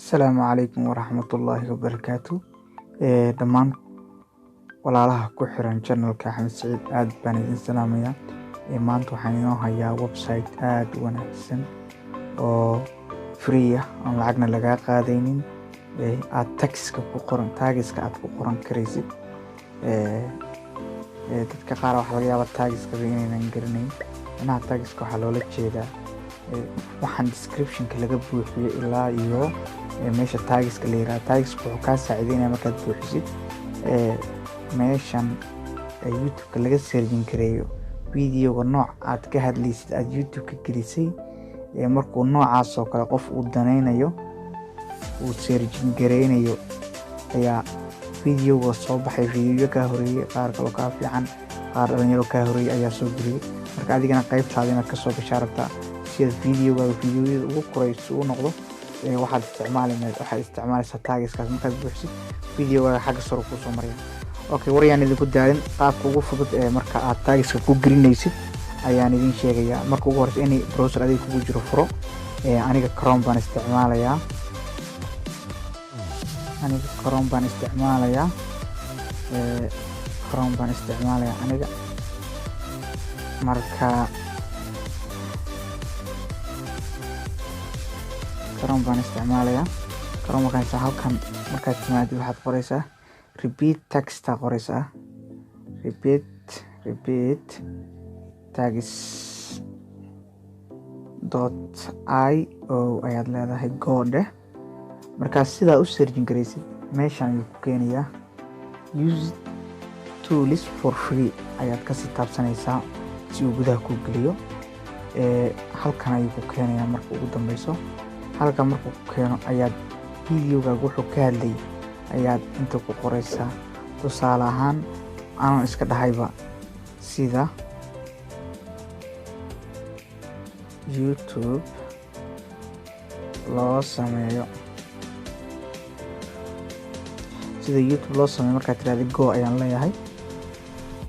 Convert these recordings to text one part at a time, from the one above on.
Asalaamu calaykum waraxmatullaahi wabarakaatu. Dhammaan walaalaha ku xiran channelka Axmed Saciid, aad baan idin salaamayaa. Maanta waxaan inoo hayaa website aad u wanaagsan oo free ah, aan lacagna lagaa qaadaynin, aad tagska ku qoran, tagska aad ku qoran karaysid. Dadka qaar waxaa laga yaabaa tagskaba inaynan garanayn. Micnaha tagska waxaa loola jeedaa waxaan descriptionka laga buuxiyo ilaa iyo meesha tagska la yiraahdo. Tagska wuxuu kaa saacideynaya markaad buuxisid meeshan YouTube-ka laga searching gareeyo videoga nooc aad ka hadlaysid aad YouTube-ka gelisay. Markuu noocaas oo kale qof uu danaynayo, uu searching gareynayo, ayaa videoga soo baxay. Videoyo kaa horeeyey, qaar kaloo kaa fiican, qaar dhalinyaro kaa horeeyey ayaa soo geliyey. Marka adigana qaybtaada inaad kasoo gashaa rabtaa si aad videogaaga videoyada ugu korayso u noqdo. Waxaad isticmaalaysaa tagskaas. Markaad buuxisid, videogaaga xagga sare kuu soo maraya. Okay, waryaan idinku daalin. Qaabka ugu fudud ee marka aad tagska ku gelinaysid ayaan idin sheegayaa. Marka ugu horeysa, any browser adiga kugu jiro furo. Aniga Chrome baan isticmaalayaa. Aniga Chrome baan isticmaalayaa. Chrome baan isticmaalayaa aniga. Marka Chrome baan isticmaalayaa. Chrome markaan halkan markaad timaadid, waxaad qoreysaa repeat tags aa qoreysaa, repeat tags.io ayaad leedahay, go dheh. Markaas sidaa u searching garaysid, meeshan ayuu ku keenayaa. Use tools for free ayaad kasii taabsanaysaa si uu gudaha kuu geliyo. Halkan ayuu ku keenayaa. Marka ugu dambeyso, halkan markuu ku keeno, ayaad videogaaga wuxuu ka hadlayay ayaad inta ku qoreysaa. Tusaale ahaan, aanan iska dhahayba sida YouTube loo sameeyo. Sida YouTube loo sameeyo markaad tirahda, go ayaan leeyahay.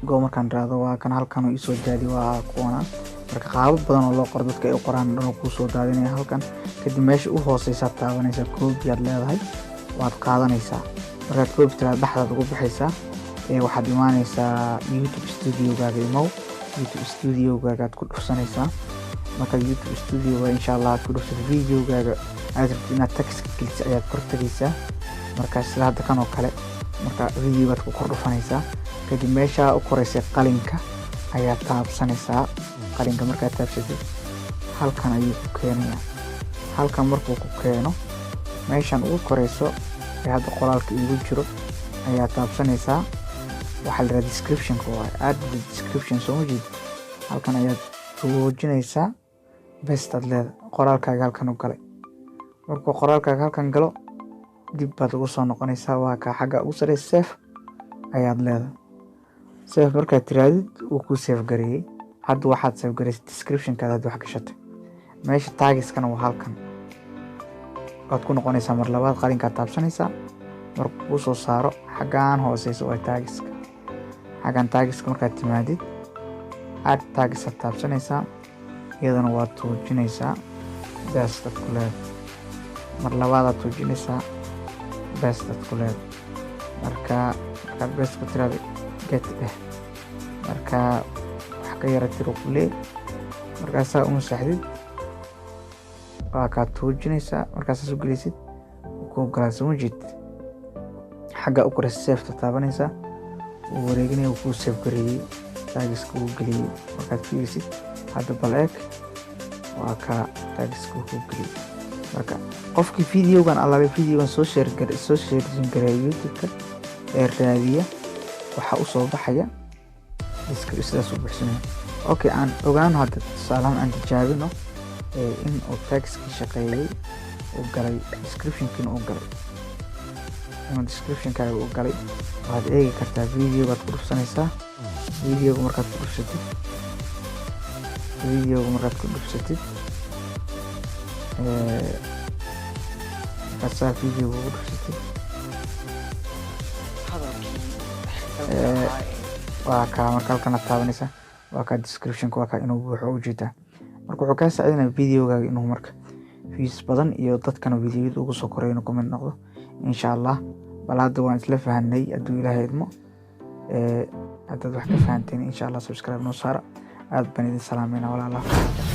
Go markaan tirahdo, waa kan halkan uu isoo daadi, waa kuwana. Marka qaabab badan oo loo qoro, dadka ay u qoraan dhan kuu soo daadinaya halkan. Kadib meesha u hooseysaad taabanaysaa, copy aad leedahay, waad qaadanaysaa. Markaad copy tiraahdo, dhexdaad ugu baxaysaa. Waxaad imaanaysaa YouTube Studiogaaga. Imow YouTube Studiogaaga aad ku dhufsanaysaa. Markaad YouTube Studioga, insha Allah, aad ku dhufsato, videogaaga aad rabtid inaad tagska geliso ayaad kor tegaysaa. Marka sida hadda kan oo kale, marka videogaad ku kor dhufanaysaa. Kadib meesha u koreysay qalinka ayaad taabsanaysaa. Qalinka markaad taabsatid, halkan ayuu ku keenayaa. Halkan markuu ku keeno, meeshan ugu koreyso ee hadda qoraalka iigu jiro ayaa taabsanaysaa. Waxaa la yidhaha descriptionka waaye, add the description, soo ma jeed? Halkan ayaad tuujinaysaa, paste aad leedahay. Qoraalkaaga halkan u galay. Markuu qoraalkaaga halkan galo, dib baad ugu soo noqonaysaa. Waa kaa xagga ugu sareysa, save ayaad leedahay. Save markaad tirahdid, wuu kuu save gareeyey. Hadda waxaad save gareysay descriptionkaada hadda wax gashatay. Meesha tagskana waa halkan. Waad ku noqonaysaa mar labaad, qalinkaad taabsanaysaa. Markuu kuu soo saaro, xaggaan hooseysa waa tagska. Xaggan tagska markaad timaadid, add tags aad taabsanaysaa, iyadana waad tuujinaysaa, paste aad ku leedahay. Mar labaadaad tuujinaysaa, paste aad ku leedahay. Marka markaad paste ku tiraahdo, get dheh. Marka wax ka yara tiro ku leey. Markaasaa u masaxdid, waa kaad tuujinaysaa. Markaasaas u gelisid, kuu galaa, soo ma jeed? Xagga u koreysa saveta taabanaysaa, wuu wareeginaya, wuu kuu save gareeyey, tagska wuu geliyey. Markaad fiirisid hadda, bal eeg, waa kaa tagska wuu kuu geliyey. Marka qofkii videogan allaale videogan soo share soo sharing gareeya YouTube-ka ee raadiya, waxaa usoo baxaya sidaas u buuxsanaya. Okay, aan ogaano hadda, tusaalahaan aan tijaabino in uu tagskii shaqeeyey, uu galay descriptionkiina uu galay, inuu descriptionkaaga uu galay. Waxaad eegi kartaa, videogaad ku dhufsanaysaa. Videoga markaad ku dhufsatid, videoga markaad ku dhufsatid, markaad saa videoga ugu dhufsatid, waa kaa. Marka halkanaad taabanaysaa, waa kaa descriptionka, waa kaa inuu buuxo, ujeedaa. Marka wuxuu kaa saacidinaya videogaaga inuu marka Views badan iyo dadkana videoyada ugu soo koray inuu ka mid noqdo, insha Allah. Bal hadda waan isla fahanay, hadduu Ilaahay idmo. Haddaad wax ka fahanteen, insha Allah, subscribe noo saara. Aad baan idin salaamayna, walaalaha.